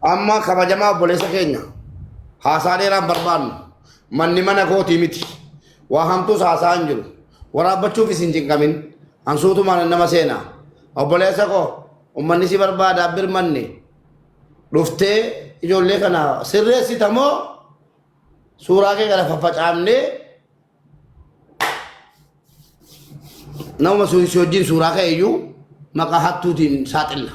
Amma kabajamaa obboleessa keenya haasaa dheeraan barbaannu manni mana kootii miti. Waa hamtuus haasaa hin jiru. Waraabbachuufis hin cinqamin. Ansuutumaan nama seenaa. Obboleessa koo ummanni si barbaada birmanne dhuftee ijoollee kana sirreessita moo suuraa kee kana faffacaafnee nama si wajjin suuraa ka'e iyyuu maqaa hattuutiin saaxilla.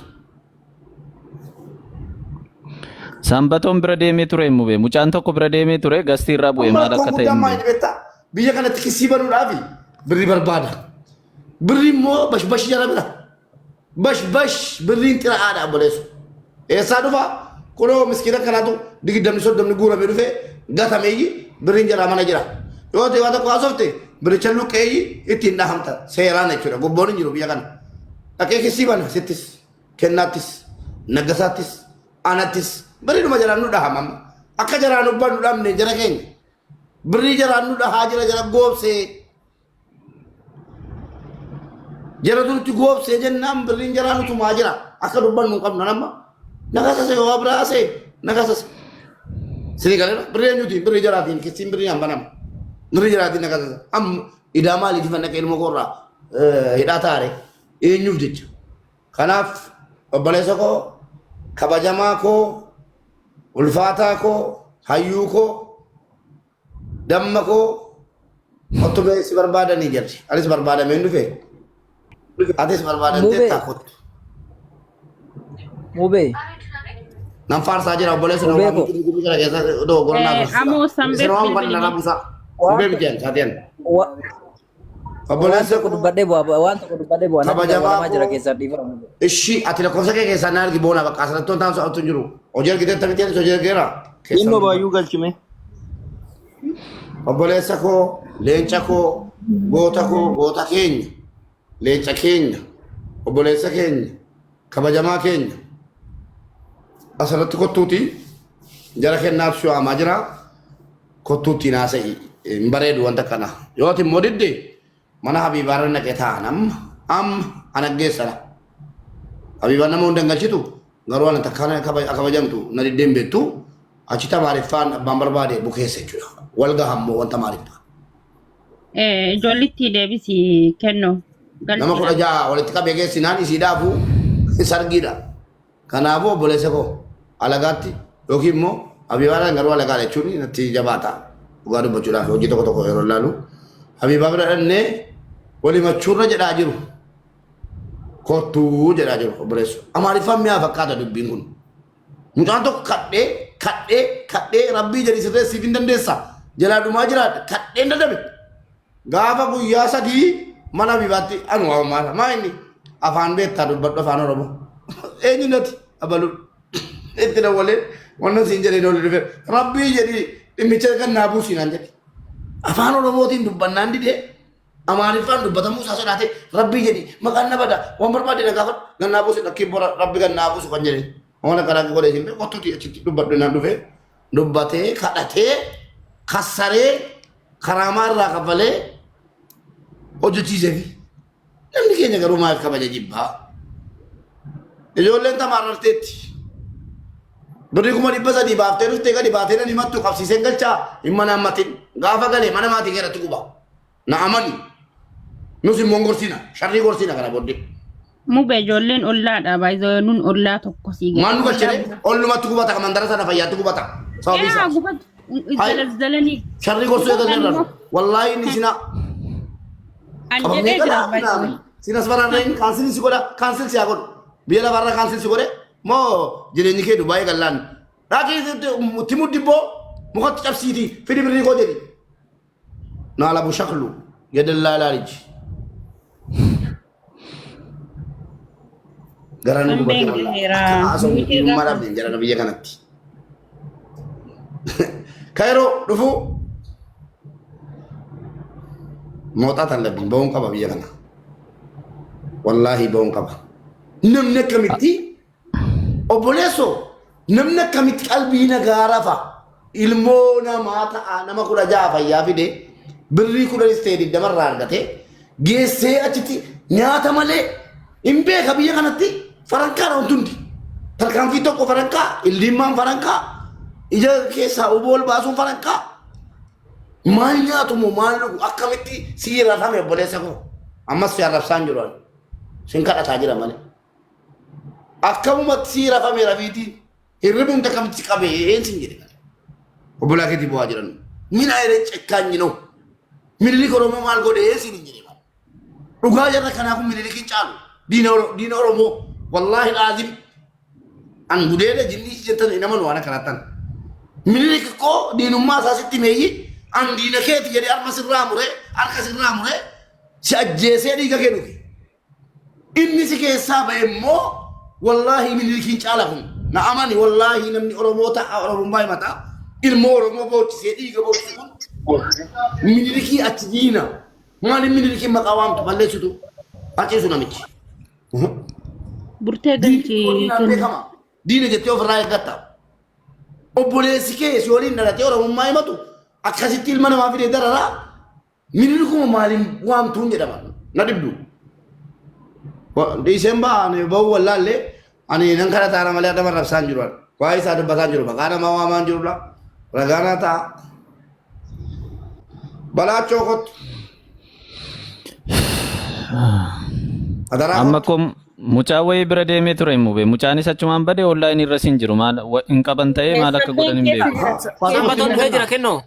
Sanbatoon bira deemee ture mube. Mucaan tokko bira deemee ture gastii irraa bu'e Amma maal rakkoon akka ta'e guddaan hin maal beeku. inni beektaa? Biyya kanatti kissii banuudhaaf birrii barbaada. Birri immoo bashbash jara bira. Bash bash birriin xira'aadha obboleessu. Eessaa dhufa? Kunoo miskiina kanaatu digdamni soddomni guuramee dhufe gatameeyyi birriin jaraa mana jira. Yoo ta'e waa tokko haasofte birricha luqqeeyyi ittiin dhahamta seeraan jechuudha. Gobboon hin jiru biyya kana. Dhaqee kissii bana sittis kennaattis naggasaattis anattis birriidhuma jaraan nu dhahama amma. Akka jaraan nu bannu dhabne jara keenya. Birrii jaraan nu dhahaa jira jara goobsee. Jara nutti goobsee jennaan birriin jaraa nu tumaa jira. Akka dubbannu hin qabnu amma. Nakasase waa biraa asee nakasase. Sini galera birrii eenyuutiin birrii jaraatiin kissiin birrii hin banama. Birrii jaraatiin nakasase. Amma idaa maaliitiif naqee ilmoo koorraa hidhaa taare eenyuuf jecha. Kanaaf obboleessa koo kabajamaa koo ulfaataa koo hayyuu koo Damma koo kottu mee si barbaadanii jarri. Anis barbaadameen dhufe. Atis barbaadamtee Mubee. taa kottu. Mubee. Nan faarsaa jira obboleessa Mubee nama koo. gurguruu kana keessa dogoggora naa gorsuudha. Amoo Sambeef Isin waan bilbili kana mee. buusaa. Waan Mubee miti ani saateen. Waan Obboleessa tokko koo dubbadhee bu'a waan tokko dubbadhee bu'a natti kabajamaa dawwalamaa jira koo keessaa dhiifama. ishii ati lakkoofsa kee keessaa na argi boona bakka asirratti wantaan so'atu hin jiru. Hojii argitee taphitee anis hojii argeera. Keessan Innoo dubbadhu. baay'uu galchime. Obboleessa koo, leenca koo, goota koo, goota keenya, leenca keenya, obboleessa keenya, kabajamaa keenya. Asirratti kottuuti jara kennaaf si waamaa jira. Kottuutti haasa'i. Hin bareedu wanta kana. Yoo ati immoo didde mana Habiibaarra naqee taa'an amma amma ana geessana. Habiibaan nama hunda hin galchitu garuu ana takkaan kabajamtu na diddee hin beektu. Achitti Amaariffaan abbaan barbaade bukeessa jechuudha. Wal gaha immoo wanta Amaariffaa. Ijoollitti deebisi kennu. Nama 16 walitti qabee geessinaan isiidhaafu sargiidha. Kanaafuu obboleessa koo alagaatti yookiin immoo Habiibaadhaan garuu alagaadha jechuun natti jabaata. Dhugaa dubbachuudhaaf hojii tokko tokko yeroo ilaalu Habiibaa bira dhannee walimachuurra jedhaa jiru. Kottuu jedhaa jiru obboleessu. Amaariffaan mi'aa fakkaata dubbiin kun. Mucaan tokko kadhee kadhee kadhee rabbii jedhi sirreessiif hin dandeessa. Jalaa dhumaa jiraadha kadheen dadhabe. Gaafa guyyaa 3 mana Habiibaatti anu waamamaadha. Maa inni afaan beektaa dubbadhu afaan Oromoo. Eenyu nati abaluu itti dawwalee wannan siin jedhee dole dhufe rabbii jedhi dhimmicha kan naa buusii naan jedhe. Afaan Oromootiin dubbannaan didee Amaariffaan dubbatamuu isaa sodaate rabbii jedhi maqaan na bada waan barbaade na gaafadhu gannaa buusi lakkii bora rabbi gannaa buusu kan jedhe. Waan akkanaa godhee hin beeku kottuuti achitti dubbadhu naan dhufe dubbatee kadhatee kassaree karaamaa irraa kaffalee hojjechiiseefi. Namni keenya garuu maal kabaja jibbaa? Ijoolleen tamaararteetti. Birrii 300,000 baaftee dhuftee gadi baatee nan himattu qabsiiseen galchaa hin mana hammatin. Gaafa galee mana maatii kee irratti guba. Na amani. Nus immoo hin gorsina. Sharrii gorsina kana booddee. Mube ijoolleen ollaadha baay'ee nun ollaa tokko sii Maal nu gala. galchine ollumatti gubata ka mandara sana fayyaatti gubata. Sababii Yaa isaa. gubatu Hai. zalzalanii. Sharrii gorsuu Gubatan eegalee immoo Wallaahi inni sina an qabamee jedhee jira galaa baay'ee. Sinas baraarreen kaansil si godha kaansil si haa godhu. Biyya lafarra kaansil si godhe moo jireenyi kee Dubaayii gallaan. Dhaqii timuu dibboo mukatti cabsiitii fidi birrii koo jedhi. Naalabu shaklu yadallaalaa liji. Gara nu gubate Sambeen wallah. gaheera. Akka haasa'u Nuti irraa hiyyummaa dhabne jara biyya kanatti. Kairoo dhufuu mooxaa tan labbiin ba'uun qaba biyya kana. Wallaahi ba'uun qaba. Namni akkamitti Obboleessoo namni akkamitti qalbii nagaa rafa ilmoo namaa ta'a nama 16 fayyaa fide birrii 10s ta'e 20 irraa argate geessee achitti nyaata malee hin beeka biyya kanatti farankaadha wanti hundi. Tarkaanfii tokko farankaa, ildiimmaan farankaa, ija keessaa uboo ol baasuun farankaa. Maal nyaatu moo maal dhugu akkamitti si rafame obboleessa koo. Ammas si arrabsaan jiru ani. Sin kadhataa jira malee. Akkamumatti si rafame rafiitiin hirribumti akkamitti si qabee een sin jedhe. Obbolaa keetii bu'aa jiran. Min ayiree cekkaanyi noo. Minilik Oromoo maal godhee sin hin jedhe. Dhugaa jarra kanaa kun Minilik hin caalu. Diina Oromoo wallaahi laazim an gudeeda jinnii jettan hin amanu waan akkanattan. Minilik koo diinummaa isaa sitti meeyyi an diina keeti jedhee harma sirraa muree harka sirraa muree si ajjeesee dhiiga kee dhuge. Inni si keessaa ba'e immoo wallaahi Minilik hin caala kun. Na amani wallaahi namni Oromoo ta'a Oromummaa himata. Ilmoo Oromoo boochisee dhiiga boochise kun Minilikii achi diina. Maaliif Minilikiin maqaa waamtu balleessitu? Haciisu namichi. Burtee Diinni galchii waliin kennu. beekama. Diina jettee ofirraa eeggatta. Obboleessi kee si waliin dhalatee Oromummaa himatu akkasitti ilma namaa fidee dararaa Minilikuma maaliin waamtuun jedhama. Na dhibdu. Dhiiseen ba'a ani ba'uu wallaallee ani nan kadhataara malee adama rabsaan jiru. Waa'ee isaa dubbataan jiru maqaa namaa waamaan jirudha. Ragaa naa ta'a. Balaachoo kottu. Adaraa Amma kottu. kun mucaa wayii bira deemee ture hin mube. Mucaanis achumaan bade online irras hin jiru. Maal hin qaban ta'ee maal akka godhan Sambeen hin keessa beeku. jira. Sanbatoon dhufee jira kennoo.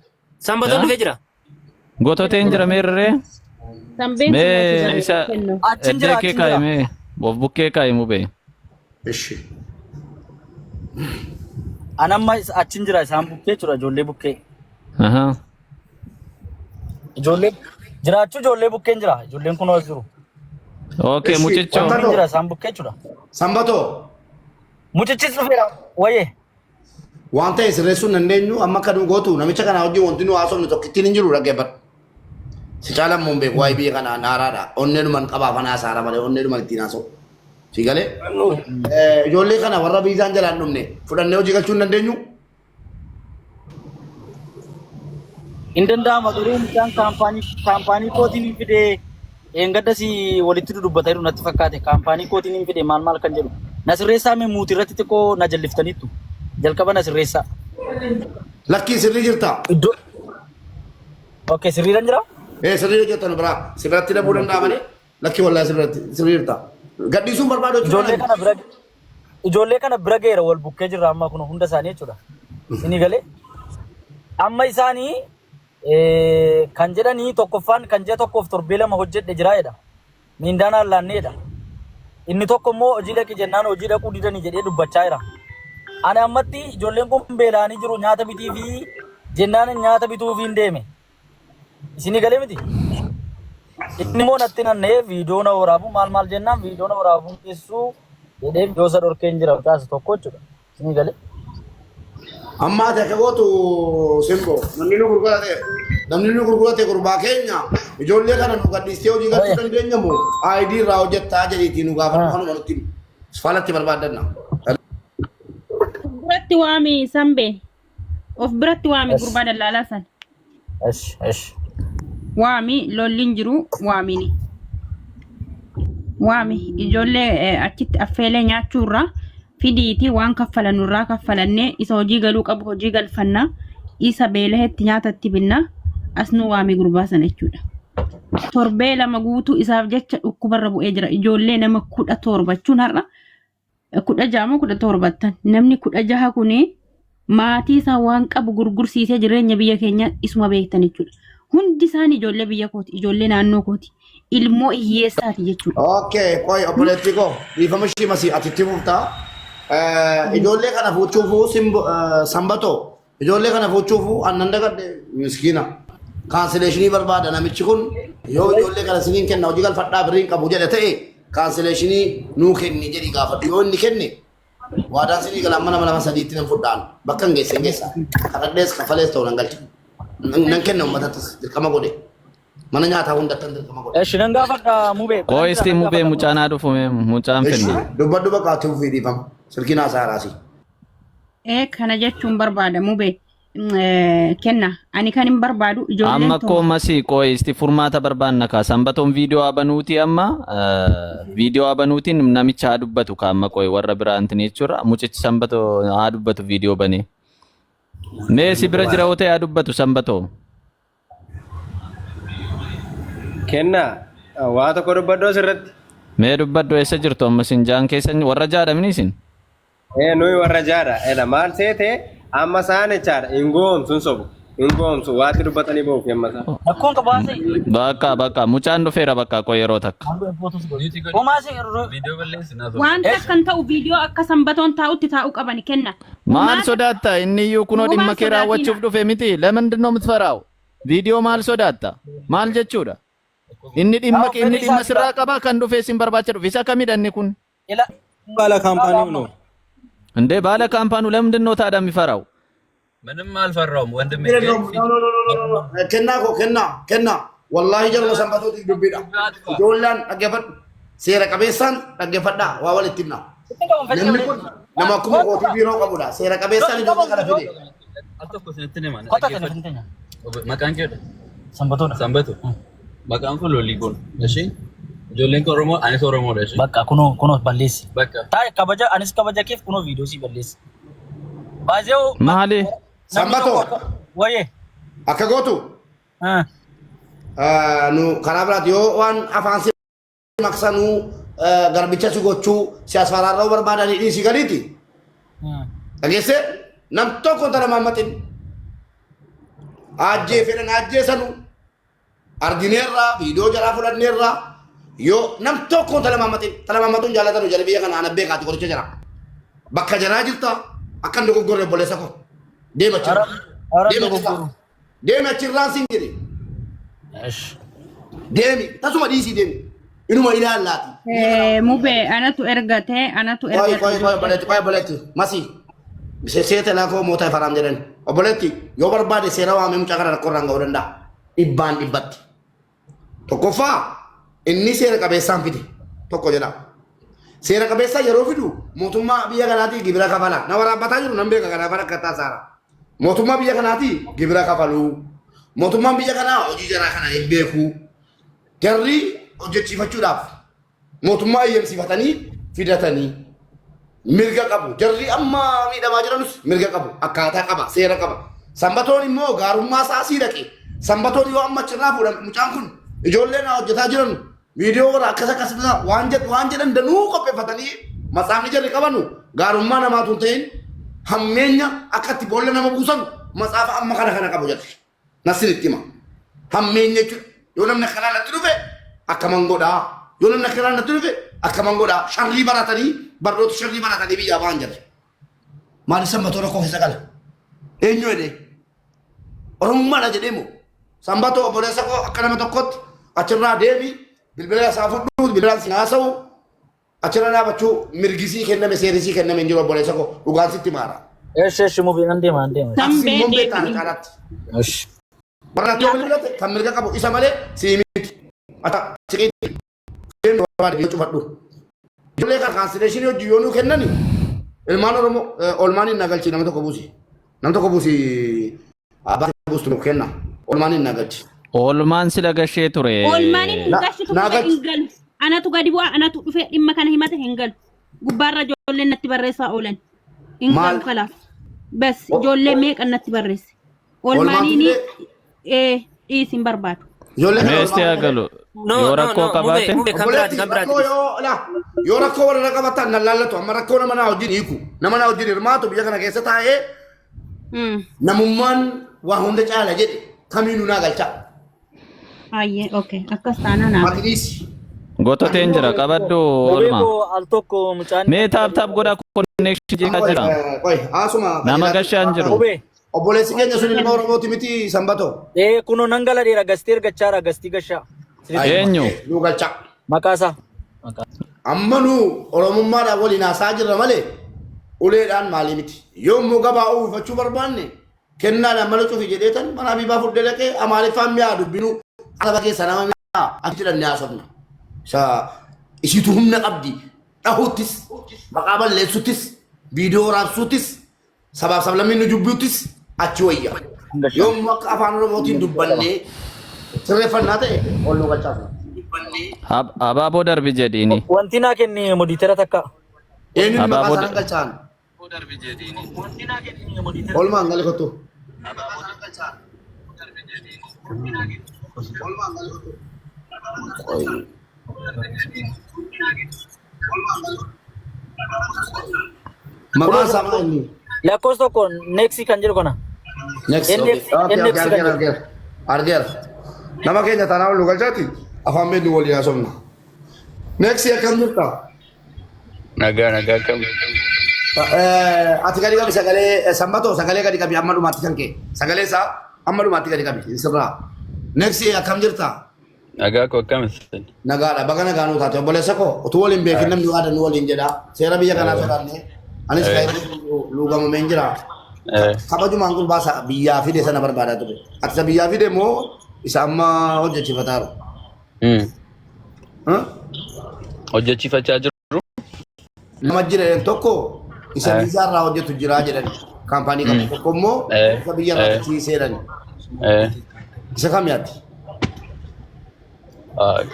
Sanbatoon dhufee jira. Gototeen jira meerree? Sambeen Mee isa kennu. Achin jira, eddee kee achin kaa'i jira. mee of bukkee kaa'i mube. Ishi. An amma achin jira isaan bukkee jira ijoollee bukkee. Ahaa. Ijoollee jiraachuu ijoollee bukkeen jira. Ijoolleen kun as jiru. Okay Ishi. mucichoo. Bukkeen jira isaan bukkee jira. Sanbatoo. Mucichis dhufeera. Wayyee. Waan ta'e sirreessuu hin dandeenyu amma akka nu gootu namicha kana wajjin wanti nu haasofnu tokkittiin hin jiru dhaggeeffadhu. Si caalaan immoo hin beeku waa'ee biyya kanaa haaraadha. Onnee dhuman qabaa fanaa saara malee onnee dhuman ittiin haasa'u. Si galee? Ijoollee kana warra viizaan jalaan dhumne fudhannee hojii galchuu hin dandeenyu. Hin danda'ama garuu mucaan kaampaanii kootiin hin fidee eengadda si walitti dudubbatee jiru natti fakkaate kaampaanii kootiin hin fide maal maal kan jedhu na sirreessaa mee muutii irratti xiqqoo na jalliftaniittu jalqaba na sirreessaa. Lakkii sirrii jirta. Iddoo. Okay, sirriidhaan jira? Ee sirrii jirta nu biraa. Si biratti dhabuu danda'a malee lakkii wallaahi sirriitti sirrii jirta. Gadhiisuun barbaadu Ijoollee jechuudha. kana bira ijoollee kana bira geera wal bukkee jirra amma kun hunda isaanii jechuudha. Isinii galee amma isaanii kan jedhanii tokkoffaan kan ji'a tokkoof torbee 2 hojjedhe jira jedha. Miindaan haallaanneedha. Inni tokko immoo hojii dhaqi jennaan hojii dhaquu didanii jedhee dubbachaa jira. Ani ammatti ijoolleen kun beela'anii jiru nyaata bitii fi jennaan nyaata bituuf hin deeme. Isinii galee miti? Inni immoo natti nanna'ee viidiyoo na waraabu maal maal jennaan viidiyoo na waraabuun keessuu jedhee viidiyoo isa dhorkeen jira mucaasa tokko jechuudha. Isinii galee? Amma ati akka gootu simbo namni nu gurgurate gurbaa keenya ijoollee kana nu gadhiistee hojii galchuu dandeenya moo ID irraa hojjettaa jedhiitii nu gaafadhu kanuma nutti himi. Falatti barbaaddanna. Of biratti waami Sambee. Of biratti waami gurbaa dallaalaa sana. Esh esh. Waami lolli hin jiru waamini. Waami ijoollee achitti affeelee nyaachuu irraa fidiitii waan kaffalannu irraa kaffalannee isa hojii galuu qabu hojii galfannaa isa beelahetti nyaatatti binnaa as nu waami gurbaa sana jechuudha. Torbee 2 guutuu isaaf jecha dhukkubarra bu'ee jira. Ijoollee nama 17 jechuun har'a 16 moo 17ttan namni 16 kuni maatii isaa waan qabu gurgursiisee jireenya biyya keenya isuma beektan jechuudha. Hundi isaanii ijoollee biyya kooti, ijoollee naannoo kooti, ilmoo hiyyeessaati jechuudha. Okay, qoy obboleettii koo dhiifama ishii masii ati itti fuftaa. Ijoollee kana fuuchuufuu simbo sanbatoo ijoollee kana fuuchuufuu annan dagadhe miskiina. Cancellation barbaada namichi kun yoo ijoollee kana siniin kenna hojii galfadhaa birriin qabu jedhe ta'e cancellation nuu kenni jedhi gaafadhu yoo inni kenne waadaan sinii gala amma nama lama sadiitti nan fudhaan bakka hin geesse hin geessa. Kadhadhees kafalees ta'u nan galcha. Nan kenna uummatattis dirqama godhe. Mana nyaataa hundattan dirqama godhe. Esh nan gaafadha mubee. Qoo isti mubee mucaan haa dhufu mee mucaan Ishi finna. dubbadhu bakka ati ofii dhiifama. Silkiin haasaa raasii. Ee kana jechuun barbaada mubee. Kenna ani kan hin barbaadu ijoolleen Amma koo masii qoy isti furmaata barbaanna kaa sanbatoon viidiyoo abanuuti amma viidiyoo abanuutiin namicha haa dubbatu kaa amma qoy warra biraa intini jechuudha mucichi sanbatoo haa dubbatu viidiyoo banee. Mee si bira jira yoo ta'e haa dubbatu sanbatoo. Kenna waa tokko dubbadhu asirratti. Mee dubbadhu eessa jirtu amma isin jaan keessa warra jaadhamini isin? Ee nuyi warra jaadha. Ela maal seete amma isaan jechaadha hin goomsu hin sobu. Hin goomsu waatti dubbatanii ba'uuf amma isaan. Rakkoon qabu haasa'e. Bakka bakka mucaan dhufeera bakka qoy yeroo takka. Homaa si Wanta akkan ta'u viidiyoo akka sanbatoon taa'utti taa'uu qabani kenna. Maal Homaa sodaatta inni iyyuu kunoo Homaa dhimma kee raawwachuuf sodaatina. dhufe miti ለምንድን ነው የምትፈራው? Viidiyoo maal sodaatta? Maal jechuudha? Inni dhimma Haa, inni fedhii dhimma isaati sirraa qaba kan dhufee sin barbaacha dhufe isa kamidha inni kun? Ila ባለ company ው ነው። እንዴ ባለ company ው ለምንድን ነው ታዲያ የሚፈራው? ምንም አልፈራውም ወንድሜ። No, no, no, no, no, no. Kennaa koo kennaa kennaa. Wallaahi jaruma sanbatootiif dubbiidha. Ijoollaan dhaggeeffadhu. Seera qabeessaan dhaggeeffadhaa waa walitti himna. Namni kun nama akkuma kootii biiroo qabudha. Seera qabeessaan ijoollee kana fide. Al tokko isinitti hima. Kottaa telefoonii teenya. Maqaan keedha? Sanbatoodha. Sanbatu. Maqaan kun Lolii kun. Ishee ijoolleen kun Oromoo anis Oromoodha ishee. Bakka kunoo kunoo balleessi. Bakka. Taa'e kabaja anis kabaja keef kunoo viidiyoo si balleessi. Baasee Maali? Sanbatoo Wayee. akka gootu nu karaa biraati yoo waan afaan si maqsanuu garbicha si gochuu si asfaraarra'uu barbaadanii dhiisii gadiiti. Dhageessee nam tokko intala maammatin ajjee fedhan ajjeesanu argineerraa viidiyoo jalaa fudhanneerraa yoo nam tokko intala maammatin intala maammatuun jaallatanu jala biyya kana ana beekaati qoricha jara bakka jaraa jirta akka hin dogoggorre obboleessa koo deema achirraa deema achirraa deemi achirraan siin jedhe deemi tasuma dhiisii deemi inuma ilaallaati. Mube anatu ergate anatu Qoy qoy ergate. Qoy obboleetti qoy obboleetti masi seeta laafoo moota faraam jedhan obboleetti yoo barbaade seera waamee mucaa kana rakkoo irraan ga'uu danda'a dhibbaan dhibbatti. Tokkoffaa inni seera qabeessaan fide tokko jedha. Seera qabeessaa yeroo fidu mootummaa biyya kanaatii gibira kafala. Na waraabbataa jiru nan beeka kanaaf akka taasaara. Mootummaa biyya kanaatii gibira kafaluu. Mootummaan biyya kanaa hojii jaraa kana hin beeku. Jarri hojjechiifachuudhaaf mootummaa eeyyamsiifatanii fidatanii mirga qabu. Jarri amma miidhamaa jiranus mirga qabu. Akkaataa qaba, seera qaba. Sanbatoon immoo gaarummaa isaa asii dhaqe. Sanbatoon yoo amma achirraa fuudhan mucaan kun ijoolleen hojjetaa jiran viidiyoo warra akkas akkas waan jedhu waan jedhan danuu qopheeffatanii matsaafni jarri qabanu gaarummaa namaatu hin ta'in hammeenya akka itti boolla nama buusan matsaafa amma kana kana qabu jedhe. Nassin itti hima. Hammeenya jechuudha. Yoo namni akkanaa natti dhufe akkaman godhaa. Yoo namni akkanaa natti dhufe akkaman godhaa. Sharrii baratanii barnoota sharrii baratanii biyyaa ba'an jedhe. Maaliif sanbatoo rakkoo keessa gala? Eenyu jedhee? Oromummaadha jedhee moo? Sanbatoo obboleessa koo akka nama tokkotti achirraa deemi bilbila isaa fudhu bilbilaan si haasa'u achirra dhaabachuu mirgisii kenname seerisii kenname hin jiru obboleessa koo dhugaan sitti maara. Eshi eshi mube nan deema nan deema. Sanbee Aksi immoo beektaa deebi'i. caalaatti. Eshi. Warra yoo bilbilate kan mirga qabu isa malee sii miti. Ata siqiitti deemi barbaade yoo cufadhu. Ijoollee kan cancellation hojii yoo nuu kennani ilmaan Oromoo olmaan hin nagalchi nama tokko buusi. Nama tokko buusi abbaa buustu nuuf kenna. Olmaan hin nagalchi. Oolmaan sila gashee ture. Oolmaan hin gashitu naa dhufe galchi. hin galu. Anatu gadi bu'a anatu dhufe dhimma kana himate hin galu. Gubbaarra ijoolleen natti barreessaa oolan. Hin Maal? galu kalaaf. Bas ijoollee meeqa natti barreesse. Oolmaan Oolmaaniin tuftee dhiis hin barbaadu. Ijoollee kana Mee isti oolmaan haa galu. No, Yoo no, rakkoo no, mube, qabaate. mube kan biraati, Obboleetti kan biraati. rakkoo yoo la yoo rakkoo warra qabatan nan laallatu amma rakkoo nama naa wajjin hiiku nama naa wajjin hirmaatu biyya kana keessa taa'ee namummaan waa hunda caala jedhe kamiinuu naa galcha. Ayyee okay akkas taanaa naa Ati dhiisi. Gototeen jira qabadhu Mubee oolmaa. koo al tokko mucaan. Mee tap tap godhaa connection jeeqaa jira. Qoy haasuma. Nama gashaa hin jiru. Mubee. Obboleessi keenya sun ilma Oromooti miti sanbatoo. Ee kunoo nan gala dheera gastee ergachaara gastii gashaa. Eenyu? Nuu galcha. Maqaa isaa. Amma nu Oromummaadhaan waliin haasaa jirra malee uleedhaan maalii miti. Yoo immoo gabaa uwwifachuu barbaanne kennaadhaan mana cufi jedhee tan mana Habiibaa fudhee dhaqee Amaariffaan mi'aa dubbinu saba keessa nama mi'aa achi jedhannee haasofna. Isa isiitu humna qabdi dhahuttis maqaa balleessuttis viidiyoo raabsuuttis sabaaf sablammiin nu jubbuuttis Achi wayya. Yommuu akka afaan Oromootiin dubbannee sirreeffannaa ta'e ol nu galchaasu. Abaaboo darbi jedhiini. Wanti naa kenni moditeera takka. Eenyuun maqaa Abaaboo isaan galchaan? Olmaan gali kottu. Maqaan isaa maal inni? Lakkoofsa tokko neeksii kan jedhu kana. Next. Okay. NX Okay, NX okay, kan argeera, jedhu. argeera. Argeera. Nama keenya taanaa ol nu galchaati. Afaan beeknu waliin haasofna. Next akkam jirta? Nagaa nagaa kam. Ati gadi qabi sagalee sanbatoo sagalee gadi qabi amma dhumaatti kan kee. Sagalee isaa amma dhumaatti gadi qabi sirraa. Next akkam jirta? Nagaa koo akkam isin? Nagaadha baga nagaa nuu taate obboleessa koo utuu waliin beekin namni waadan nu waliin jedha. Seera biyya kanaa sodaanne anis kan luugamameen jira. Kabajumaan gurbaa isa biyyaa fide sana barbaadaa ture. Ati isa biyyaa fide moo isa amma hojjechiifataa jiru? Hojjechiifachaa jiru. Lama jira jedhan tokko isa viizaa irraa hojjetu jira jedhan kaampaanii qabu tokko immoo isa biyya irraa fichiisee jedhan. Isa kam yaaddi?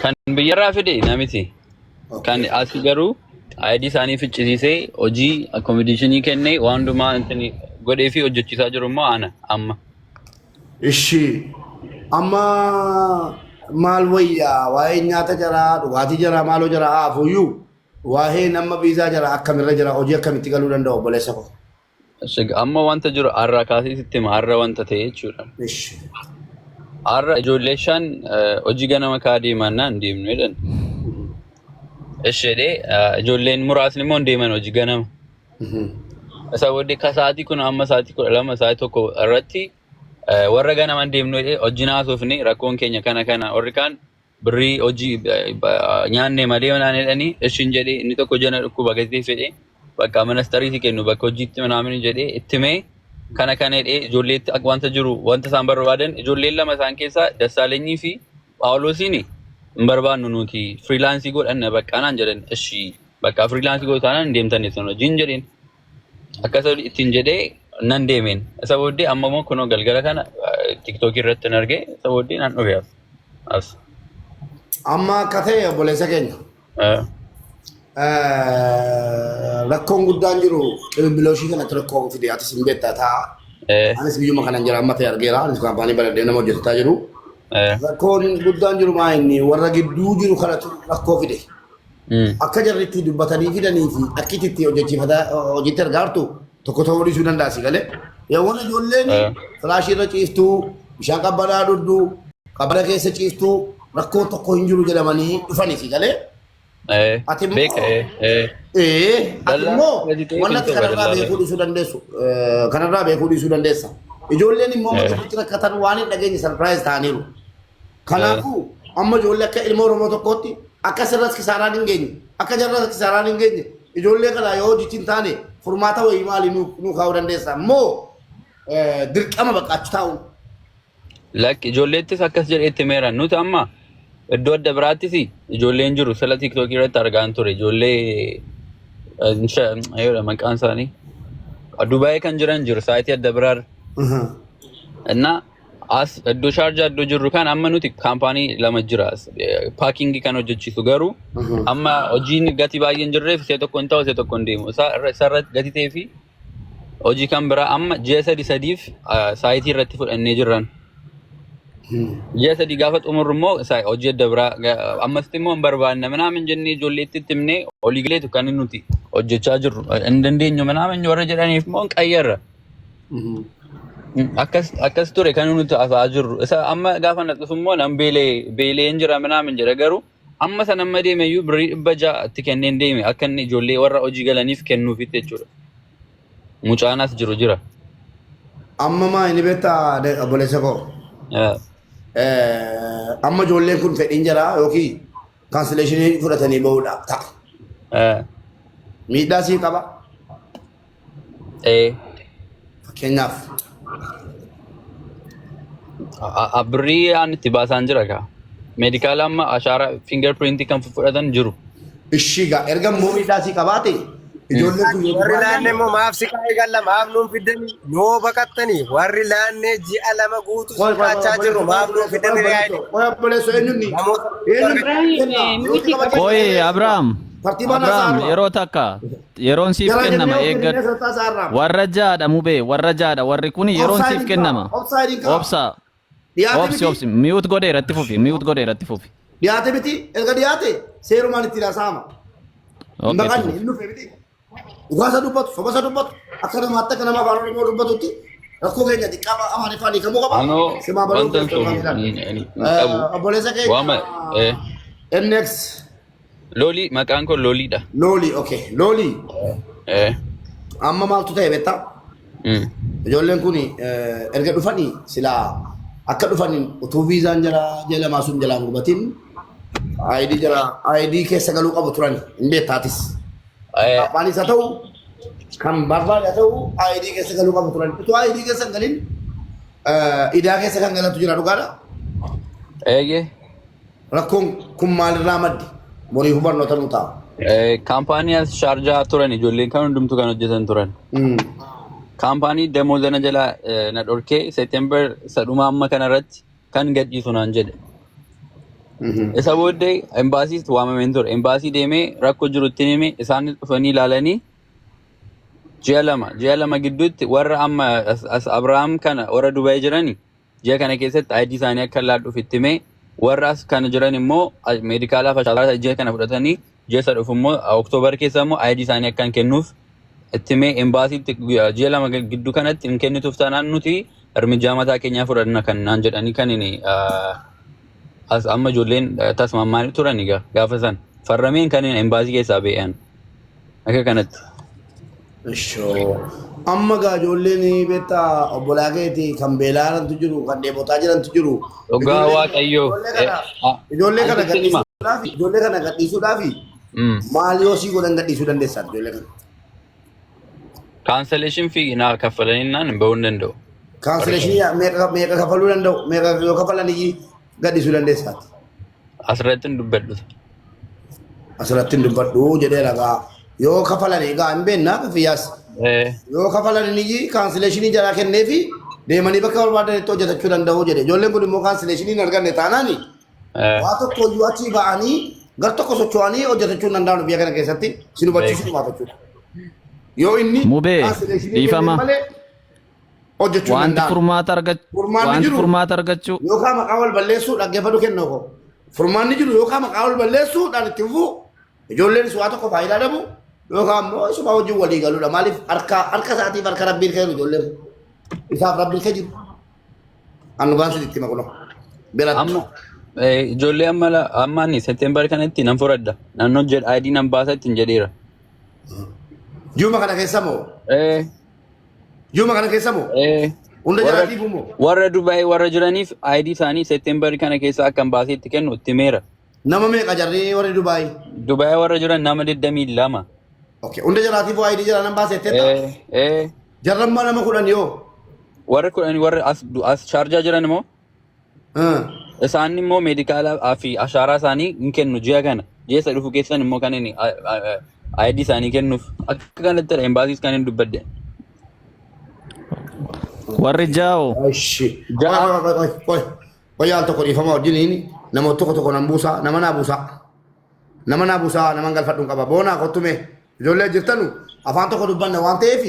Kan biyyarraa fide namiti. Kan as garuu ID isaanii ficcisiisee hojii accommodation kennee waan hundumaa intini godhee fi hojjechiisaa jiru immoo ana amma. Ishi amma maal wayyaa waa'ee nyaata jaraa dhugaatii jaraa maaloo jaraa haafuyyuu waa'ee nama viizaa jaraa akkamirra jira hojii akkamitti galuu danda'u obboleessa koo. Ishi, amma wanta jiru har'a kaasee sitti hima har'a wanta ta'e jechuudha. Ishi. Har'a ijoollee shan hojii ganama kaa deeman naan hin deemnu jedhan. Ishi jedhee ijoolleen muraasni immoo hin deeman hojii ganama. Isa booddee ka sa'aatii kun amma sa'aatii 12 sa'aatii 1 irratti warra ganama hin deemnu jedhee hojii naasofne rakkoon keenya kana kana warri kaan birrii hojii nyaanne malee naan jedhanii ishiin jedhee inni tokko jana dhukkuba gatee fedhee bakka ministeriitti kennu bakka hojiitti manaamin jedhee itti himee kana kana jedhee ijoolleetti akka wanta jiru wanta isaan barbaadan ijoolleen lama isaan keessaa Dassaalenyi fi Phaawulosiin hin barbaannu nuti freelance godhanna bakka naan jedhan ishi bakka freelance godhataan hin deemtan sun hojiin jedheen akkas ittiin jedhee nan deemeen isa booddee amma immoo kunoo galgala kana TikTokii irratti nan argee isa booddee nan dhufe as. As. Amma akka ta'e obboleessa keenya. Rakkoon guddaan jiru qilbiloshii kanatti rakkoo fide atis hin beektaa ta'a. Anis biyyuma kanan jira amma ta'e argeera. Anis kaampaanii baladhee nama hojjetataa jiru. Rakkoon guddaan jiru maa inni warra gidduu jiru kanatu rakkoo fide. Akka jarri itti dubbatanii fidanii fi akki itti hojjechiifataa hojiitti argaartu tokko ta'uu dhiisuu danda'a si galee. Yeroo ijoolleen filaashii irra ciiftuu, bishaan qabbanaa dhugduu, qabbana keessa ciiftuu rakkoo tokko hin jiru jedhamanii dhufanii si galee. Ati immoo Beeka. Ati Dallaa immoo gadi ta'ee wanna kan ta'u kanarraa dallaa beekuu dhiisuu dandeessu. Kanarraa beekuu dhiisuu dandeessa. Ijoolleen immoo gidduutti rakkatan waan hin dhageenye surprise ta'aniiru. Kanaafuu amma ijoollee akka ilma Oromoo tokkootti akka sirras kisaaraan hin geenye akka jarras kisaaraan hin geenye ijoollee kana yoo hojichi hin taane furmaata wayii maalii nuu kaa'uu dandeessa immoo dirqama bakka achi taa'u. Lakki ijoolleettis akkas jedhee itti himeera. Nuti amma iddoo adda biraattis ijoolleen jiru sila TikTokii irratti argaan ture. Ijoollee ayoodha maqaan isaanii. Dubaayii kan jiran jiru saayitii adda biraarra. እና as iddoo Shaarjaa iddoo jirru kan amma nuti kaampaanii lama jira packing kan hojjechiisu garuu amma hojiin gatii baay'ee hin jirreef ishee tokko hin ta'u ishee tokko hin deemu. Isa irratti gatii ta'ee fi hojii kan biraa amma ji'a sadi sadiif saayitii irratti fudhannee jirran. Ji'a 3 gaafa xumurru immoo hojii adda biraa ammasitti immoo hin barbaanna minaamin jennee ijoolleetti itti himnee olii galeetu kan nuti hojjechaa jirru hin dandeenyu minaamin warra jedhaniif immoo hin qayyarra. Akkas akkas ture kan nuti haasa'aa jirru. Isa amma gaafa na dhufu immoo nan beelee beeleen jira minaamin jedha garuu amma sana amma deeme iyyuu birrii 600 itti kenneen deeme akka inni ijoollee warra hojii galaniif kennuufitti jechuudha. Mucaan as jiru jira. Amma maa inni beektaa obboleessa koo. Amma ijoolleen kun fedhiin jira yookiin cancellation fudhatanii bahuudha ta'a. Miidhaa sii qaba. Fakkeenyaaf. Birrii aan itti baasaan jira kaa. Medical amma ashaaraa fingerprint kan fudhatan jiru. Ishii gaa erga immoo miidhaa sii qabaate Ijoolleen kun yoo Warri Dubaay laanne immoo maaf siqaa eegalla maaf nuun fiddanii noo baqattanii warri laanne ji'a 2 guutuu Qoy qoy siqaachaa jirru maaf nuun fiddanii yaa'ini. qoy obboleessoo eenyunni Namoota eenyunni Ibrahim kenna mute yoo Qoy Abrahaam. Tartiibaan Abrahaam haasa'aa yeroo takka yeroon siif Jara kennama jennee eeggadhu. sadarkaa isaarraa. Warra jaadha mubee warra jaadha warri kun yeroon siif kennama. Offside hin qaba. Obsa Dhiyaate obsi miti. obsi mute godhee irratti fufi mute godhee irratti fufi. Dhiyaate miti. Erga dhiyaate seerumaan ittiin haasa'ama. Hin Okay, itti baqanne fufi. hin dhufe miti. Dhugaasa dubbatu, sobasa dubbatu, akka namaatti akka nama afaan Oromoo dubbatutti rakkoo keenya xiqqaa Amaariffaan hiikamuu qaba. Anoo Simaa baluu wanta keessatti hin hin qabu. Obboleessa keenya Waama NX Loolii maqaan koo Looliidha. Loolii, okay. Loolii amma maaltu ta'e beektaa? Ijoolleen kun erga dhufanii silaa akka dhufaniin utuu viizaan jala ji'a lamaa sun jalaan gubatin ID jala ID keessa galuu qabu turan hin beektaatis. Abbaanis haa ta'u kan barbaade haa ta'u ID keessa galuu qabu turan. Utuu ID keessa hin galin idaa keessa kan galantu jira dhugaadha. Eeyyee. Rakkoon kun maalirraa maddi? Boriif barnoota nu ta'a. Kaampaanii as Shaarjaa turan ijoolleen kan hundumtu kan hojjetan turan. Kaampaanii damooza na jalaa na dhorkee September sadhuma amma kanarratti kan gadhiisu naan jedhe. Isa booddee embaasiitti waamameen ture. Embaasii deemee rakkoo jiru itti hime isaan dhufanii ilaalanii ji'a 2 gidduutti warra amma as Abrahaam kana warra Dubaay jirani ji'a kana keessatti ID isaanii akka laadhuuf itti himee warra as kana jiran immoo meedikaalaaf ashaaraa ji'a kana fudhatanii ji'a isa dhufu immoo Oktoobar keessa immoo ID isaanii akka hin kennuuf itti himee embaasiitti ji'a 2 gidduu kanatti hin kennituuf taanaan nuti irmijaa mataa keenyaa fudhanna kan naan jedhanii kan inni as amma ijoolleen tasmammaanii turan egaa gaafa san farrameen kan inni embaasii keessaa ba'an akka kanatti. Ishoo. Amma gaa ijoolleen beektaa obbolaa keeti kan beelaa jirantu jiru kan dheebotaa jirantu jiru. Dhugaa Waaqayyoo. Ijoollee kana Ansitti hima. gadhiisuudhaaf ijoollee kana gadhiisuudhaaf maal yoo sii godhan gadhiisuu dandeessan ijoollee kana? Cancellation fee naa kaffalanii naan bahuu hin danda'u. Cancellation meeqa meeqa kafaluu danda'u meeqa yoo kafalan iyyii gadhiisuu dandeessaati? Asirratti hin dubbadhu. Asirratti hin dubbadhu jedheera gaa. Yoo kafalan egaa hin beekna kafiyyaas. Yoo kafalan iyyii cancellation jalaa kenneefi deemanii bakka barbaadanitti hojjetachuu danda'u jedhe. Ijoolleen kun immoo cancellation hin arganne taanaani waa tokko iyyuu achii ba'anii gar tokko socho'anii hojjetachuu hin danda'an biyya kana keessatti sin hubachiisuu dhumaaf jechuudha. Yoo inni Mubee, cancellation dhiifama. kenneen malee hojjechuu hin Wanti danda'an. furmaata argachuu Furmaanni wanti jiru furmaata argachuu yookaan maqaa wal balleessuu dhaggeeffatu kennoo koo. Furmaanni jiru yookaan maqaa wal balleessuudhaan itti fufuu ijoolleenis waa tokko faayidaa dhabu yookaan immoo isuma wajjin walii galuudha. Maaliif harka harka isaatiif harka rabbiin kee jiru ijoolleen isaaf rabbiin kee jiru. Annu baansi itti hima kunoo. Biratti. Amma ijoollee amma amma ani September kanatti nan fudhadha. Nan hojjedha ID nan baasa ittiin jedheera. Juma kana keessa moo? Juma kana keessa moo? Eh. Hunda jalaatiif moo? Warra Dubaay warra jiraniif ID isaanii September kana keessa akka hin baasee itti kennu itti himeera. Nama meeqa jarri warri Dubaay? Dubaay warra jiran nama 22. Okay. Hunda jalaatiif ID jala nan baasee teetta? Eh, eh. Jarrammaa nama 10 yoo? Warra 10 warra as Shaarjaa jiran immoo isaan immoo meedikaalaa fi ashaaraa isaanii hin kennu ji'a kana. Ji'a isa dhufu keessan immoo kan inni ID isaanii kennuuf akka kanatti embaasiis kan hin dubbadde. Warri jaa'u Ishi. Qoy qoy qoy qoy. Qoy yaal tokko dhiifama wajjiniin nama tokko tokko nan buusaa nama naa buusaa. Nama naa buusaa nama galfadhu hin qaba. Boonaa kottume ijoollee jirtanu afaan tokko dubbanna waan ta'eef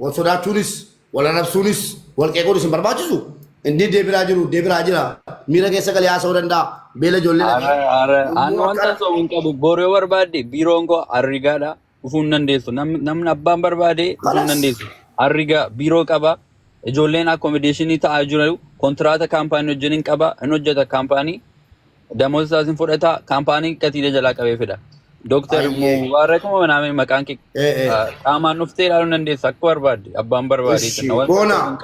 wal sodaachuunis wal arrabsuunis wal qeequunis hin barbaachisu. Inni deebiraa jiru deebiraa jira. Miira keessa galee haasa'uu danda'a. Beela ijoollee dhaqee. Ani wanta sobu hin qabu. Boru yoo barbaadde biiroon koo arrigaadha. Dhufuu hin dandeessu. Namni abbaan barbaade dhufuu hin dandeessu. Arrigaa biiroo qaba. Ijoolleen accommodation ta'aa jiru. Kontiraata kaampaanii wajjin hin qaba. Hin hojjeta kaampaanii. Damooza isaas hin fudhata. Kaampaanii gatiilee jalaa qabee fida. Dooktar Ayyee. Mubaarak moo manaame maqaan kee qaamaan dhuftee ilaaluu hin dandeessu akka barbaadde abbaan barbaade. Ishi. Boona.